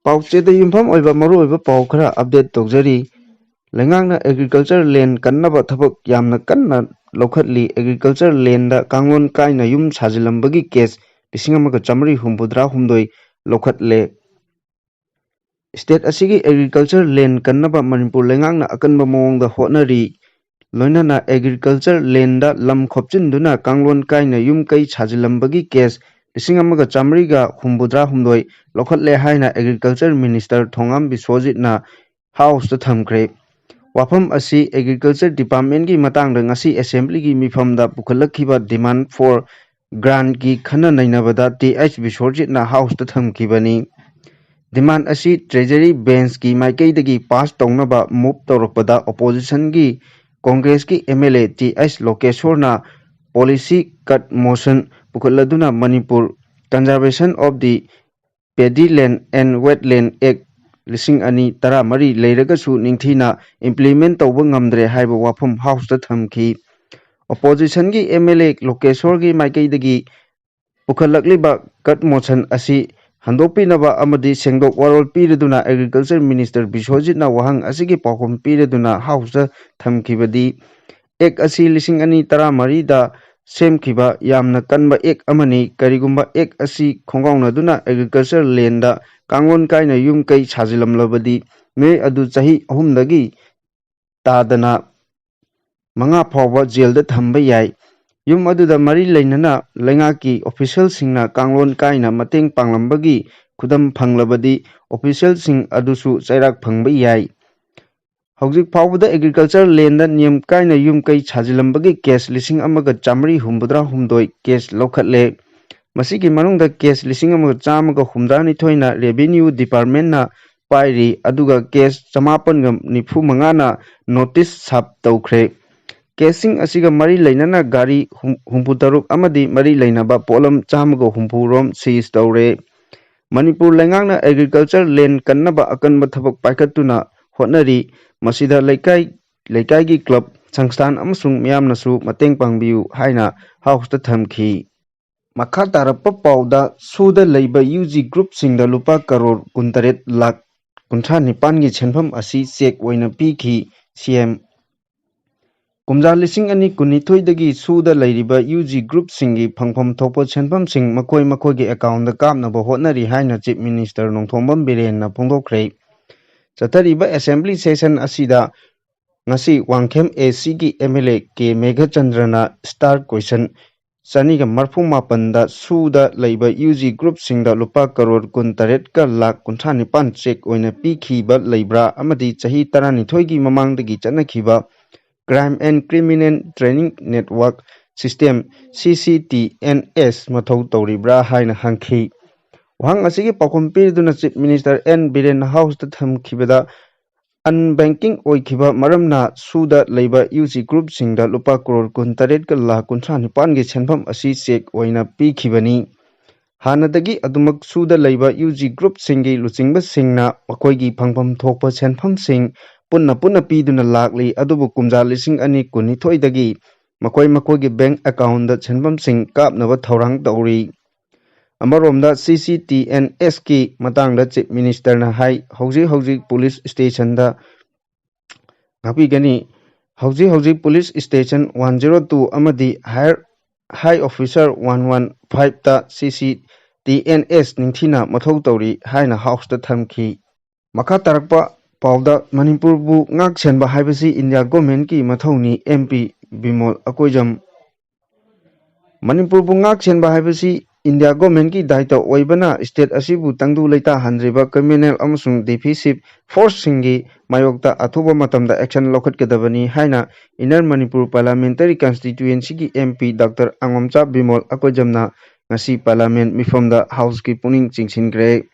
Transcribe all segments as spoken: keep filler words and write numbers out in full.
ꯄꯥꯎꯆꯦꯗ ꯌꯨꯝꯐꯝ ꯑꯣꯏꯕ ꯃꯔꯨꯑꯣꯏꯕ ꯄꯥꯎ ꯈꯔ ꯑꯞꯗꯦꯠ ꯇꯧꯖꯔꯤ꯫ ꯂꯩꯉꯥꯛꯅ ꯑꯦꯒ꯭ꯔꯤꯀꯜꯆꯔ ꯂꯦꯟ ꯀꯟꯅꯕ ꯊꯕꯛ ꯌꯥꯝꯅ ꯀꯟꯅ ꯂꯧꯈꯠꯂꯤ꯫ ꯑꯦꯒ꯭ꯔꯤꯀꯜꯆꯔ ꯂꯦꯟꯗ ꯀꯥꯡꯂꯣꯟ ꯀꯥꯏꯅ ꯌꯨꯝ ꯁꯥꯖꯤꯜꯂꯝꯕꯒꯤ ꯀꯦꯁ ꯂꯤꯁꯤꯡ ꯑꯃꯒ ꯆꯥꯃꯔꯤ ꯍꯨꯝꯐꯨꯇꯔꯥ ꯍꯨꯝꯗꯣꯏ ꯂꯧꯈꯠꯂꯦ꯫ ꯁ꯭ꯇꯦꯠ ꯑꯁꯤꯒꯤ ꯑꯦꯒ꯭ꯔꯤꯀꯜꯆꯔ ꯂꯦꯟ ꯀꯟꯅꯕ ꯃꯅꯤꯄꯨꯔ ꯂꯩꯉꯥꯛꯅ ꯑꯀꯟꯕ ꯃꯑꯣꯡꯗ ꯍꯣꯠꯅꯔꯤ꯫ ꯂꯣꯏꯅꯅ ꯑꯦꯒ꯭ꯔꯤꯀꯜꯆꯔ ꯂꯦꯟꯗ ꯂꯝ ꯈꯣꯞꯆꯤꯟꯗꯨꯅ ꯀꯥꯡꯂꯣꯟ ꯀꯥꯏꯅ ꯌꯨꯝ ꯀꯩ ꯁꯥꯖꯤꯜꯂꯝꯕꯒꯤ ꯀꯦꯁ ꯂꯤꯁꯤꯡ ꯑꯃꯒ ꯆꯥꯃꯔꯤꯒ ꯍꯨꯝꯐꯨꯇꯔꯥ ꯍꯨꯝꯗꯣꯏ ꯂꯧꯈꯠꯂꯦ ꯍꯥꯏꯅ ꯑꯦꯒ꯭ꯔꯤꯀꯜꯆꯔ ꯃꯤꯅꯤꯁꯇꯔ ꯊꯣꯉꯥꯝ ꯕꯤꯁ꯭ꯋꯖꯤꯠꯅ ꯍꯥꯎꯁꯇ ꯊꯝꯈ꯭ꯔꯦ꯫ ꯋꯥꯐꯝ ꯑꯁꯤ ꯑꯦꯒ꯭ꯔꯤꯀꯜꯆꯔ ꯗꯤꯄꯥꯔꯠꯃꯦꯟꯒꯤ ꯃꯇꯥꯡꯗ ꯉꯁꯤ ꯑꯦꯁꯦꯝꯕ꯭ꯂꯤꯒꯤ ꯃꯤꯐꯝꯗ ꯄꯨꯈꯠꯂꯛꯈꯤꯕ ꯗꯤꯃꯥꯟ ꯐꯣꯔ ꯒ꯭ꯔꯥꯟꯠꯀꯤ ꯈꯟꯅ ꯅꯩꯅꯕꯗ ꯇꯤ ꯑꯩꯆ ꯕꯤꯁ꯭ꯋꯖꯤꯠꯅ ꯍꯥꯎꯁꯇ ꯊꯝꯈꯤꯕꯅꯤ꯫ ꯗꯤꯃꯥꯟ ꯑꯁꯤ ꯇ꯭ꯔꯦꯖꯔꯤ ꯕꯦꯟꯁꯀꯤ ꯃꯥꯏꯀꯩꯗꯒꯤ ꯄꯥꯁ ꯇꯧꯅꯕ ꯃꯨꯚ ꯇꯧꯔꯛꯄꯗ ꯑꯣꯄꯣꯖꯤꯁꯟꯒꯤ ꯀꯣꯡꯒ꯭ꯔꯦꯁꯀꯤ M L A T H ꯂꯣꯀꯦꯁꯣꯔꯅ ꯄꯣꯂꯤꯁꯤ ꯀꯠ ꯃꯣꯁꯟ ꯄꯨꯈꯠꯂꯗꯨꯅ Manipur Conservation of the Paddy Land and Wetland Act ꯂꯤꯁꯤꯡ ꯑꯅꯤ ꯇꯔꯥꯃꯔꯤ ꯂꯩꯔꯒꯁꯨ ꯅꯤꯡꯊꯤꯅ ꯏꯝꯄ꯭ꯂꯤꯃꯦꯟ ꯇꯧꯕ ꯉꯝꯗ꯭ꯔꯦ ꯍꯥꯏꯕ ꯋꯥꯐꯝ ꯍꯥꯎꯁꯇ ꯊꯝꯈꯤ꯫ ꯑꯣꯄꯣꯖꯤꯁꯟꯒꯤ ꯑꯦꯝ ꯑꯦꯜ ꯑꯦ ꯂꯣꯀꯦꯁꯣꯔꯒꯤ ꯃꯥꯏꯀꯩꯗꯒꯤ ꯄꯨꯈꯠꯂꯛꯂꯤꯕ ꯀꯠ ꯃꯣꯁꯟ ꯑꯁꯤ ꯍꯟꯗꯣꯛꯄꯤꯅꯕ ꯑꯃꯗꯤ ꯁꯦꯡꯗꯣꯛ ꯋꯥꯔꯣꯜ ꯄꯤꯔꯗꯨꯅ ꯑꯦꯒ꯭ꯔꯤꯀꯜꯆꯔ ꯃꯤꯅꯤꯁꯇꯔ ꯕꯤꯁ꯭ꯋꯖꯤꯠꯅ ꯋꯥꯍꯪ ꯑꯁꯤꯒꯤ ꯄꯥꯎꯈꯨꯝ ꯄꯤꯔꯗꯨꯅ ꯍꯥꯎꯁꯇ ꯊꯝꯈꯤꯕꯗꯤ, ꯑꯦꯛ ꯑꯁꯤ ꯂꯤꯁꯤꯡ ꯑꯅꯤ ꯇꯔꯥꯃꯔꯤꯗ ꯁꯦꯝꯈꯤꯕ ꯌꯥꯝꯅ ꯀꯟꯕ ꯑꯦꯛ ꯑꯃꯅꯤ꯫ ꯀꯔꯤꯒꯨꯝꯕ ꯑꯦꯛ ꯑꯁꯤ ꯈꯣꯡꯒꯥꯎꯅꯗꯨꯅ ꯑꯦꯒ꯭ꯔꯤꯀꯜꯆꯔ ꯂꯦꯟꯗ ꯀꯥꯡꯂꯣꯟ ꯀꯥꯏꯅ ꯌꯨꯝ ꯀꯩ ꯁꯥꯖꯤꯜꯂꯝꯂꯕꯗꯤ ꯃꯤꯑꯣꯏ ꯑꯗꯨ ꯆꯍꯤ ꯑꯍꯨꯝꯗꯒꯤ ꯇꯥꯗꯅ ꯃꯉꯥ ꯐꯥꯎꯕ ꯖꯦꯜꯗ ꯊꯝꯕ ꯌꯥꯏ꯫ ꯌꯨꯝ ꯑꯗꯨꯗ ꯃꯔꯤ ꯂꯩꯅꯅ ꯂꯩꯉꯥꯛꯀꯤ ꯑꯣꯐꯤꯁꯦꯜꯁꯤꯡꯅ ꯀꯥꯡꯂꯣꯟ ꯀꯥꯏꯅ ꯃꯇꯦꯡ ꯄꯥꯡꯂꯝꯕꯒꯤ ꯈꯨꯗꯝ ꯐꯪꯂꯕꯗꯤ ꯑꯣꯐꯤꯁꯦꯜꯁꯤꯡ ꯑꯗꯨꯁꯨ ꯆꯩꯔꯥꯛ ꯐꯪꯕ ꯌꯥꯏ꯫ ꯍꯧꯖꯤꯛ ꯐꯥꯎꯕꯗ ꯑꯦꯒ꯭ꯔꯤꯀꯜꯆꯔ ꯂꯦꯟꯗ ꯅꯤꯌꯝ ꯀꯥꯏꯅ ꯌꯨꯝ ꯀꯩ ꯁꯥꯖꯤꯜꯂꯝꯕꯒꯤ ꯀꯦꯁ ꯂꯤꯁꯤꯡ ꯑꯃꯒ ꯆꯥꯃꯔꯤ ꯍꯨꯝꯐꯨꯇꯔꯥ ꯍꯨꯝꯗꯣꯏ ꯀꯦꯁ ꯂꯧꯈꯠꯂꯦ꯫ ꯃꯁꯤꯒꯤ ꯃꯅꯨꯡꯗ ꯀꯦꯁ ꯂꯤꯁꯤꯡ ꯑꯃꯒ ꯆꯥꯝꯃꯒ ꯍꯨꯝꯗ꯭ꯔꯥꯅꯤꯊꯣꯏꯅ ꯔꯦꯚꯤꯅ꯭ꯌꯨ ꯗꯤꯄꯥꯔꯠꯃꯦꯟꯅ ꯄꯥꯏꯔꯤ, ꯑꯗꯨꯒ ꯀꯦꯁ ꯆꯃꯥꯄꯟꯒ ꯅꯤꯐꯨ ꯃꯉꯥꯅ ꯅꯣꯇꯤꯁ ꯁꯥꯔꯚ ꯇꯧꯈ꯭ꯔꯦ꯫ ꯀꯦꯁꯁꯤꯡ ꯑꯁꯤꯒ ꯃꯔꯤ ꯂꯩꯅꯅ ꯒꯥꯔꯤ ꯍꯨꯝ-, ꯍꯨꯝꯐꯨꯇꯔꯨꯛ ꯑꯃꯗꯤ ꯃꯔꯤ ꯂꯩꯅꯕ ꯄꯣꯠꯂꯝ ꯆꯥꯝꯃꯒ ꯍꯨꯝꯐꯨ ꯔꯣꯝ ꯁꯤꯖ ꯇꯧꯔꯦ꯫ ꯃꯅꯤꯄꯨꯔ ꯂꯩꯉꯥꯛꯅ ꯑꯦꯒ꯭ꯔꯤꯀꯜꯆꯔ ꯂꯦꯟ ꯀꯟꯅꯕ ꯑꯀꯟꯕ ꯊꯕꯛ ꯄꯥꯏꯈꯠꯇꯨꯅ ꯍꯣꯠꯅꯔꯤ꯫ ꯃꯁꯤꯗ ꯂꯩꯀꯥꯏ, ꯂꯩꯀꯥꯏꯒꯤ ꯀ꯭ꯂꯕ, ꯁꯪꯁꯊꯥꯟ ꯑꯃꯁꯨꯡ ꯃꯤꯌꯥꯝꯅꯁꯨ ꯃꯇꯦꯡ ꯄꯥꯡꯕꯤꯌꯨ ꯍꯥꯏꯅ ꯍꯥꯎꯁꯇ ꯊꯝꯈꯤ꯫ ꯃꯈꯥ ꯇꯥꯔꯛꯄ ꯄꯥꯎꯗ, ꯁꯨꯗ ꯂꯩꯕ ꯌꯨ ꯖꯤ ꯒ꯭ꯔꯨꯞꯁꯤꯡꯗ ꯂꯨꯄꯥ ꯀꯔꯣꯔ ꯀꯨꯟꯇꯔꯦꯠ ꯂꯥꯈ ꯀꯨꯟꯊ꯭ꯔꯥ ꯅꯤꯄꯥꯟꯒꯤ ꯁꯦꯟꯐꯝ ꯑꯁꯤ ꯆꯦꯛ ꯑꯣꯏꯅ ꯄꯤꯈꯤ, ꯁꯤ ꯑꯦꯝ꯫ ꯀꯨꯝꯖꯥ ꯂꯤꯁꯤꯡ ꯑꯅꯤ ꯀꯨꯟꯅꯤꯊꯣꯏꯗꯒꯤ ꯁꯨꯗ ꯂꯩꯔꯤꯕ ꯌꯨ ꯖꯤ ꯒ꯭ꯔꯨꯞꯁꯤꯡꯒꯤ ꯐꯪꯐꯝ ꯊꯣꯛꯄ ꯁꯦꯟꯐꯝꯁꯤꯡ ꯃꯈꯣꯏ ꯃꯈꯣꯏꯒꯤ ꯑꯦꯀꯥꯎꯟꯗ ꯀꯥꯞꯅꯕ ꯍꯣꯠꯅꯔꯤ ꯍꯥꯏꯅ ꯆꯤꯐ ꯃꯤꯅꯤꯁꯇꯔ ꯅꯣꯡꯊꯣꯝꯕꯝ ꯕꯤꯔꯦꯟꯅ ꯐꯣꯡꯗꯣꯛꯈ꯭ꯔꯦ꯫ ꯆꯠꯊꯔꯤꯕ ꯑꯦꯁꯦꯝꯕ꯭ꯂꯤ ꯁꯦꯁꯟ ꯑꯁꯤꯗ ꯉꯁꯤ ꯋꯥꯡꯈꯦꯝ ꯑꯦ ꯁꯤꯒꯤ ꯑꯦꯝ ꯑꯦꯜ ꯑꯦ ꯀꯦ ꯃꯦꯘꯆꯟꯗ꯭ꯔꯅ ꯁ꯭ꯇꯥꯔ ꯀꯣꯏꯁꯟ ꯆꯅꯤꯒ ꯃꯔꯐꯨ ꯃꯥꯄꯟꯗ ꯁꯨꯗ ꯂꯩꯕ ꯌꯨ ꯖꯤ ꯒ꯭ꯔꯨꯞꯁꯤꯡꯗ ꯂꯨꯄꯥ ꯀꯔꯣꯔ ꯀꯨꯟꯇꯔꯦꯠꯀ ꯂꯥꯈ ꯀꯨꯟꯊ꯭ꯔꯥ ꯅꯤꯄꯥꯟ ꯆꯦꯛ ꯑꯣꯏꯅ ꯄꯤꯈꯤꯕ ꯂꯩꯕ꯭ꯔꯥ ꯑꯃꯗꯤ ꯆꯍꯤ ꯇꯔꯥꯅꯤꯊꯣꯏꯒꯤ ꯃꯃꯥꯡꯗꯒꯤ ꯆꯠꯅꯈꯤꯕ Crime and Criminal Training Network System, C C T N S, ꯃꯊꯧ ꯇꯧꯔꯤꯕ꯭ꯔꯥ ꯍꯥꯏꯅ ꯍꯪꯈꯤ꯫ ꯋꯥꯍꯪ ꯑꯁꯤꯒꯤ ꯄꯥꯎꯈꯨꯝ ꯄꯤꯗꯨꯅ ꯆꯤꯐ ꯃꯤꯅꯤꯁꯇꯔ ꯑꯦꯟ ꯕꯤꯔꯦꯟꯅ ꯍꯥꯎꯁꯇ ꯊꯝꯈꯤꯕꯗ, ꯑꯟꯕꯦꯡꯀꯤꯡ ꯑꯣꯏꯈꯤꯕ ꯃꯔꯝꯅ ꯁꯨꯗ ꯂꯩꯕ ꯌꯨ ꯖꯤ ꯒ꯭ꯔꯨꯞꯁꯤꯡꯗ ꯂꯨꯄꯥ ꯀꯔꯣꯔ ꯀꯨꯟꯇꯔꯦꯠꯀ ꯂꯥꯈ ꯀꯨꯟꯊ꯭ꯔꯥ ꯅꯤꯄꯥꯟꯒꯤ ꯁꯦꯟꯐꯝ ꯑꯁꯤ ꯆꯦꯛ ꯑꯣꯏꯅ ꯄꯤꯈꯤꯕꯅꯤ꯫ ꯍꯥꯟꯅꯗꯒꯤ ꯑꯗꯨꯃꯛ ꯁꯨꯗ ꯂꯩꯕ ꯌꯨ ꯖꯤ ꯒ꯭ꯔꯨꯞꯁꯤꯡꯒꯤ ꯂꯨꯆꯤꯡꯕꯁꯤꯡꯅ ꯃꯈꯣꯏꯒꯤ ꯐꯪꯐꯝ ꯊꯣꯛꯄ ꯁꯦꯟꯐꯝꯁꯤꯡ ꯄꯨꯟꯅ ꯄꯨꯟꯅ ꯄꯤꯗꯨꯅ ꯂꯥꯛꯂꯤ, ꯑꯗꯨꯕꯨ ꯀꯨꯝꯖꯥ ꯂꯤꯁꯤꯡ ꯑꯅꯤ ꯀꯨꯟꯅꯤꯊꯣꯏꯗꯒꯤ ꯃꯈꯣꯏ ꯃꯈꯣꯏꯒꯤ ꯕꯦꯡꯛ ꯑꯦꯀꯥꯎꯟꯗ ꯁꯦꯟꯐꯝꯁꯤꯡ ꯀꯥꯞꯅꯕ ꯊꯧꯔꯥꯡ ꯇꯧꯔꯤ꯫ ꯑꯃꯔꯣꯝꯗ, ꯁꯤ ꯁꯤ ꯇꯤ ꯑꯦꯟ ꯑꯦꯁꯀꯤ ꯃꯇꯥꯡꯗ ꯆꯤꯐ ꯃꯤꯅꯤꯁꯇꯔꯅ ꯍꯥꯏ, ꯍꯧꯖꯤꯛ ꯍꯧꯖꯤꯛ ꯄꯨꯂꯤꯁ ꯁ꯭ꯇꯦꯁꯟꯗ ꯉꯥꯛꯄꯤꯒꯅꯤ꯫ ꯍꯧꯖꯤꯛ ꯍꯧꯖꯤꯛ police station one zero two ꯑꯃꯗꯤ ꯍꯥꯌꯔ, ꯍꯥꯏ ꯑꯣꯐꯤꯁꯔ ꯋꯥꯟ ꯋꯥꯟ ꯐꯥꯏꯚꯇ ꯁꯤ ꯁꯤ ꯇꯤ ꯑꯦꯟ ꯑꯦꯁ ꯅꯤꯡꯊꯤꯅ ꯃꯊꯧ ꯇꯧꯔꯤ ꯍꯥꯏꯅ ꯍꯥꯎꯁꯇ ꯊꯝꯈꯤ꯫ ꯃꯈꯥ ꯇꯥꯔꯛꯄ ꯄꯥꯎꯗ, ꯃꯅꯤꯄꯨꯔꯕꯨ ꯉꯥꯛ ꯁꯦꯟꯕ ꯍꯥꯏꯕꯁꯤ India ꯒꯣꯔꯃꯦꯟꯀꯤ ꯃꯊꯧꯅꯤ, M P Bimol Akoijam. ꯃꯅꯤꯄꯨꯔꯕꯨ ꯉꯥꯛ ꯁꯦꯟꯕ ꯍꯥꯏꯕꯁꯤ ꯏꯟꯗꯤꯌꯥ ꯒꯣꯔꯃꯦꯟꯀꯤ ꯗꯥꯏꯇ ꯑꯣꯏꯕꯅ ꯁ꯭ꯇꯦꯠ ꯑꯁꯤꯕꯨ ꯇꯪꯗꯨ ꯂꯩꯇꯥꯍꯟꯗ꯭ꯔꯤꯕ ꯀ꯭ꯔꯤꯃꯤꯅꯦꯜ ꯑꯃꯁꯨꯡ ꯗꯤꯐꯤꯁꯤꯞ ꯐꯣꯔꯁꯁꯤꯡꯒꯤ ꯃꯥꯌꯣꯛꯇ ꯑꯊꯨꯕ ꯃꯇꯝꯗ ꯑꯦꯛꯁꯟ ꯂꯧꯈꯠꯀꯗꯕꯅꯤ ꯍꯥꯏꯅ ꯏꯟꯅꯔ ꯃꯅꯤꯄꯨꯔ ꯄꯥꯔꯂꯤꯌꯥꯃꯦꯟꯇꯔꯤ ꯀꯟꯁꯇꯤꯇ꯭ꯌꯨꯑꯦꯟꯁꯤꯒꯤ M P doctor Angomcha Bimol ꯑꯀꯣꯏꯖꯝꯅ ꯉꯁꯤ ꯄꯥꯔꯂꯤꯌꯥꯃꯦꯟ ꯃꯤꯐꯝꯗ ꯍꯥꯎꯁꯀꯤ ꯄꯨꯛꯅꯤꯡ ꯆꯤꯡꯁꯤꯟꯈ꯭ꯔꯦ꯫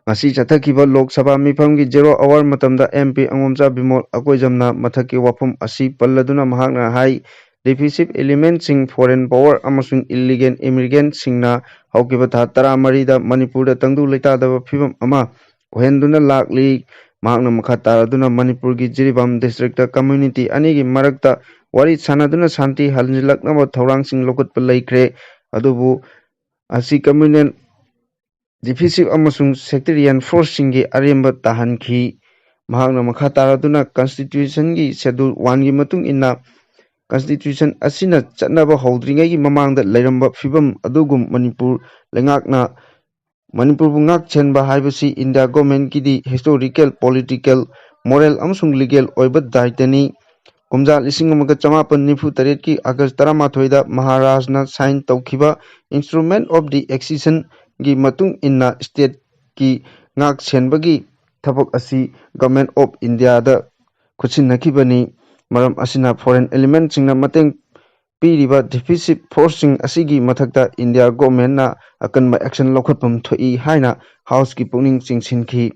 ꯉꯁꯤ ꯆꯠꯊꯈꯤꯕ ꯂꯣꯛ ꯁꯚꯥ ꯃꯤꯐꯝꯒꯤ ꯖꯦꯔꯣ ꯑꯋꯥꯔ ꯃꯇꯝꯗ ꯑꯦꯝ ꯄꯤ ꯑꯉꯣꯝꯆꯥ ꯕꯤꯃꯣꯜ ꯑꯀꯣꯏꯖꯝꯅ ꯃꯊꯛꯀꯤ ꯋꯥꯐꯝ ꯑꯁꯤ ꯄꯜꯂꯗꯨꯅ ꯃꯍꯥꯛꯅ ꯍꯥꯏ, ꯗꯤꯐꯤꯁꯤꯞ ꯏꯂꯤꯃꯦꯟꯠꯁꯤꯡ, ꯐꯣꯔꯦꯟ ꯄꯥꯋꯔ ꯑꯃꯁꯨꯡ ꯏꯜꯂꯤꯒꯦꯜ ꯏꯃꯤꯒ꯭ꯔꯦꯟꯠꯁꯤꯡꯅ ꯍꯧꯈꯤꯕ ꯊꯥ ꯇꯔꯥꯃꯔꯤꯗ ꯃꯅꯤꯄꯨꯔꯗ ꯇꯪꯗꯨ ꯂꯩꯇꯥꯗꯕ ꯐꯤꯕꯝ ꯑꯃ ꯑꯣꯏꯍꯟꯗꯨꯅ ꯂꯥꯛꯂꯤ꯫ ꯃꯍꯥꯛꯅ ꯃꯈꯥ ꯇꯥꯔꯗꯨꯅ ꯃꯅꯤꯄꯨꯔꯒꯤ ꯖꯤꯔꯤꯕꯥꯝ ꯗꯤꯁꯇ꯭ꯔꯤꯛꯇ ꯀꯝꯃ꯭ꯌꯨꯅꯤꯇꯤ ꯑꯅꯤꯒꯤ ꯃꯔꯛꯇ ꯋꯥꯔꯤ ꯁꯥꯟꯅꯗꯨꯅ ꯁꯥꯟꯇꯤ ꯍꯟꯖꯤꯜꯂꯛꯅꯕ ꯊꯧꯔꯥꯡꯁꯤꯡ ꯂꯧꯈꯠꯄ ꯂꯩꯈ꯭ꯔꯦ꯫ ꯑꯗꯨꯕꯨ ꯑꯁꯤ communal deficit ꯑꯃꯁꯨꯡ sectarian forceꯁꯤꯡꯒꯤ ꯑꯔꯦꯝꯕ ꯇꯥꯍꯟꯈꯤ꯫ ꯃꯍꯥꯛꯅ ꯃꯈꯥ ꯇꯥꯔꯗꯨꯅ constitutionꯒꯤ schedule oneꯒꯤ ꯃꯇꯨꯡ ꯏꯟꯅ constitution ꯑꯁꯤꯅ ꯆꯠꯅꯕ ꯍꯧꯗ꯭ꯔꯤꯉꯩꯒꯤ ꯃꯃꯥꯡꯗ ꯂꯩꯔꯝꯕ ꯐꯤꯕꯝ ꯑꯗꯨꯒꯨꯝ ꯃꯅꯤꯄꯨꯔ ꯂꯩꯉꯥꯛꯅ ꯃꯅꯤꯄꯨꯔꯕꯨ ꯉꯥꯛ ꯁꯦꯟꯕ ꯍꯥꯏꯕꯁꯤ India governmentꯀꯤꯗꯤ historical, political, moral ꯑꯃꯁꯨꯡ legal ꯑꯣꯏꯕ ꯗꯥꯏꯇꯅꯤ꯫ ꯀꯨꯝꯖꯥ ꯂꯤꯁꯤꯡ ꯑꯃꯒ ꯆꯃꯥꯄꯟ ꯅꯤꯐꯨ ꯇꯔꯦꯠꯀꯤ August ꯇꯔꯥꯃꯥꯊꯣꯏꯗ ꯃꯍꯥꯔꯥꯖꯅ sign ꯇꯧꯈꯤꯕ Instrument of the Accessionꯒꯤ ꯃꯇꯨꯡ ꯏꯟꯅ stateꯀꯤ ꯉꯥꯛ ꯁꯦꯟꯕꯒꯤ ꯊꯕꯛ ꯑꯁꯤ Government of Indiaꯗ ꯈꯨꯠꯁꯤꯟꯅꯈꯤꯕꯅꯤ꯫ ꯃꯔꯝ ꯑꯁꯤꯅ foreign elementꯁꯤꯡꯅ ꯃꯇꯦꯡ ꯄꯤꯔꯤꯕ deficit forceꯁꯤꯡ ꯑꯁꯤꯒꯤ ꯃꯊꯛꯇ India governmentꯅ ꯑꯀꯟꯕ action ꯂꯧꯈꯠꯐꯝ ꯊꯣꯛꯏ ꯍꯥꯏꯅ Houseꯀꯤ ꯄꯨꯛꯅꯤꯡ ꯆꯤꯡꯁꯤꯟꯈꯤ꯫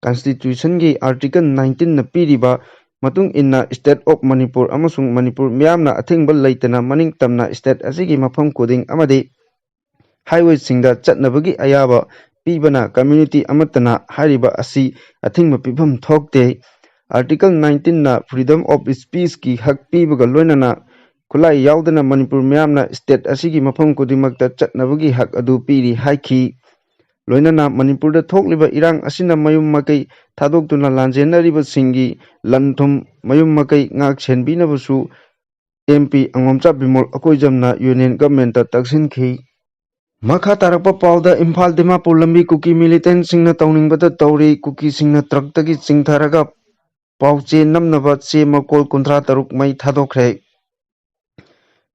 Constitutionꯒꯤ Article nineteenꯅ ꯄꯤꯔꯤꯕ ꯃꯇꯨꯡ ꯏꯟꯅ State of ꯃꯅꯤꯄꯨꯔ ꯑꯃꯁꯨꯡ ꯃꯅꯤꯄꯨꯔ ꯃꯤꯌꯥꯝꯅ ꯑꯊꯤꯡꯕ ꯂꯩꯇꯅ ꯃꯅꯤꯡ ꯇꯝꯅ state ꯑꯁꯤꯒꯤ ꯃꯐꯝ ꯈꯨꯗꯤꯡ ꯑꯃꯗꯤ highwayꯁꯤꯡꯗ ꯆꯠꯅꯕꯒꯤ ꯑꯌꯥꯕ ꯄꯤꯕꯅ community ꯑꯃꯠꯇꯅ ꯍꯥꯏꯔꯤꯕ ꯑꯁꯤ ꯑꯊꯤꯡꯕ ꯄꯤꯐꯝ ꯊꯣꯛꯇꯦ꯫ Article nineteenꯅ freedom of speechꯀꯤ ꯍꯛ ꯄꯤꯕꯒ ꯂꯣꯏꯅꯅ ꯈꯨꯠꯂꯥꯏ ꯌꯥꯎꯗꯅ ꯃꯅꯤꯄꯨꯔ ꯃꯤꯌꯥꯝꯅ state ꯑꯁꯤꯒꯤ ꯃꯐꯝ ꯈꯨꯗꯤꯡꯃꯛꯇ ꯆꯠꯅꯕꯒꯤ ꯍꯛ ꯑꯗꯨ ꯄꯤꯔꯤ ꯍꯥꯏꯈꯤ꯫ ꯂꯣꯏꯅꯅ ꯃꯅꯤꯄꯨꯔꯗ ꯊꯣꯛꯂꯤꯕ ꯏꯔꯥꯡ ꯑꯁꯤꯅ ꯃꯌꯨꯝ ꯃꯀꯩ ꯊꯥꯗꯣꯛꯇꯨꯅ ꯂꯥꯟꯖꯦꯟꯅꯔꯤꯕꯁꯤꯡꯒꯤ ꯂꯟ ꯊꯨꯝ ꯃꯌꯨꯝ ꯃꯀꯩ ꯉꯥꯛ ꯁꯦꯟꯕꯤꯅꯕꯁꯨ MP ꯑꯉꯣꯝꯆꯥ ꯕꯤꯃꯣꯜ ꯑꯀꯣꯏꯖꯝꯅ Union Governmentꯇ ꯇꯛꯁꯤꯟꯈꯤ꯫ ꯃꯈꯥ ꯇꯥꯔꯛꯄ ꯄꯥꯎꯗ ꯏꯝꯐꯥꯜ ꯗꯤꯃꯥꯄꯨꯔ ꯂꯝꯕꯤ ꯀꯨꯀꯤ militantꯁꯤꯡꯅ ꯇꯧꯅꯤꯡꯕꯗ ꯇꯧꯔꯤ꯫ ꯀꯨꯀꯤꯁꯤꯡꯅ truckꯇꯒꯤ ꯆꯤꯡꯊꯔꯒ ꯄꯥꯎꯆꯦ ꯅꯝꯅꯕ ꯆꯦ ꯃꯀꯣꯜ ꯀꯨꯟꯊ꯭ꯔꯥ ꯇꯔꯨꯛ ꯃꯩ ꯊꯥꯗꯣꯛꯈ꯭ꯔꯦ꯫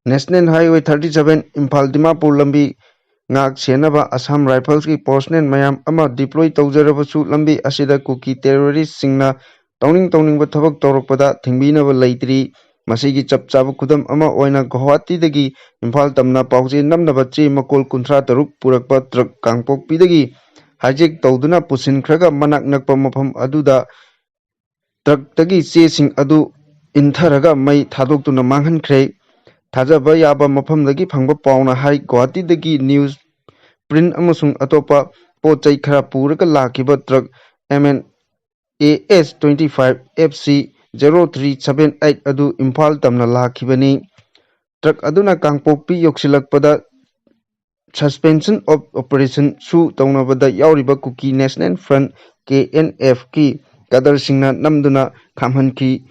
National Highway thirty seven Imphal Dimapur ꯂꯝꯕꯤ ꯉꯥꯛ ꯁꯦꯟꯅꯕ Assam Riflesꯀꯤ personnel ꯃꯌꯥꯝ ꯑꯃ deploy ꯇꯧꯖꯔꯕꯁꯨ ꯂꯝꯕꯤ ꯑꯁꯤꯗ ꯀꯨꯀꯤ terroristꯁꯤꯡꯅ ꯇꯧꯅꯤꯡ ꯇꯧꯅꯤꯡꯕ ꯊꯕꯛ ꯇꯧꯔꯛꯄꯗ ꯊꯤꯡꯕꯤꯅꯕ ꯂꯩꯇ꯭ꯔꯤ꯫ ꯃꯁꯤꯒꯤ ꯆꯞ ꯆꯥꯕ ꯈꯨꯗꯝ ꯑꯃ ꯑꯣꯏꯅ ꯒꯨꯋꯥꯍꯥꯇꯤꯗꯒꯤ ꯏꯝꯐꯥꯜ ꯇꯝꯅ ꯄꯥꯎꯆꯦ ꯅꯝꯅꯕ ꯆꯦ ꯃꯀꯣꯜ ꯀꯨꯟꯊ꯭ꯔꯥ ꯇꯔꯨꯛ ꯄꯨꯔꯛꯄ truck ꯀꯥꯡꯄꯣꯛꯄꯤꯗꯒꯤ hijack ꯇꯧꯗꯨꯅ ꯄꯨꯁꯤꯟꯈ꯭ꯔꯒ ꯃꯅꯥꯛ ꯅꯛꯄ ꯃꯐꯝ ꯑꯗꯨꯗ truckꯇꯒꯤ ꯆꯦꯁꯤꯡ ꯑꯗꯨ ꯏꯟꯊꯔꯒ ꯃꯩ ꯊꯥꯗꯣꯛꯇꯨꯅ ꯃꯥꯡꯍꯟꯈ꯭ꯔꯦ꯫ ꯊꯥꯖꯕ ꯌꯥꯕ ꯃꯐꯝꯗꯒꯤ ꯐꯪꯕ ꯄꯥꯎꯅ ꯍꯥꯏ, ꯒꯨꯋꯥꯍꯥꯇꯤꯗꯒꯤ news print ꯑꯃꯁꯨꯡ ꯑꯇꯣꯞꯄ ꯄꯣꯠ ꯆꯩ ꯈꯔ ꯄꯨꯔꯒ ꯂꯥꯛꯈꯤꯕ truck MNAS twenty five FC zero three seven eight ꯑꯗꯨ ꯏꯝꯐꯥꯜ ꯇꯝꯅ ꯂꯥꯛꯈꯤꯕꯅꯤ꯫ Truck ꯑꯗꯨꯅ ꯀꯥꯡꯄꯣꯛꯄꯤ ꯌꯧꯁꯤꯜꯂꯛꯄꯗ Suspension of Operation ꯁꯨ ꯇꯧꯅꯕꯗ ꯌꯥꯎꯔꯤꯕ Kuki National Front, K N F ꯀꯤ ꯀꯗꯔꯁꯤꯡꯅ ꯅꯝꯗꯨꯅ ꯈꯥꯝꯍꯟꯈꯤ꯫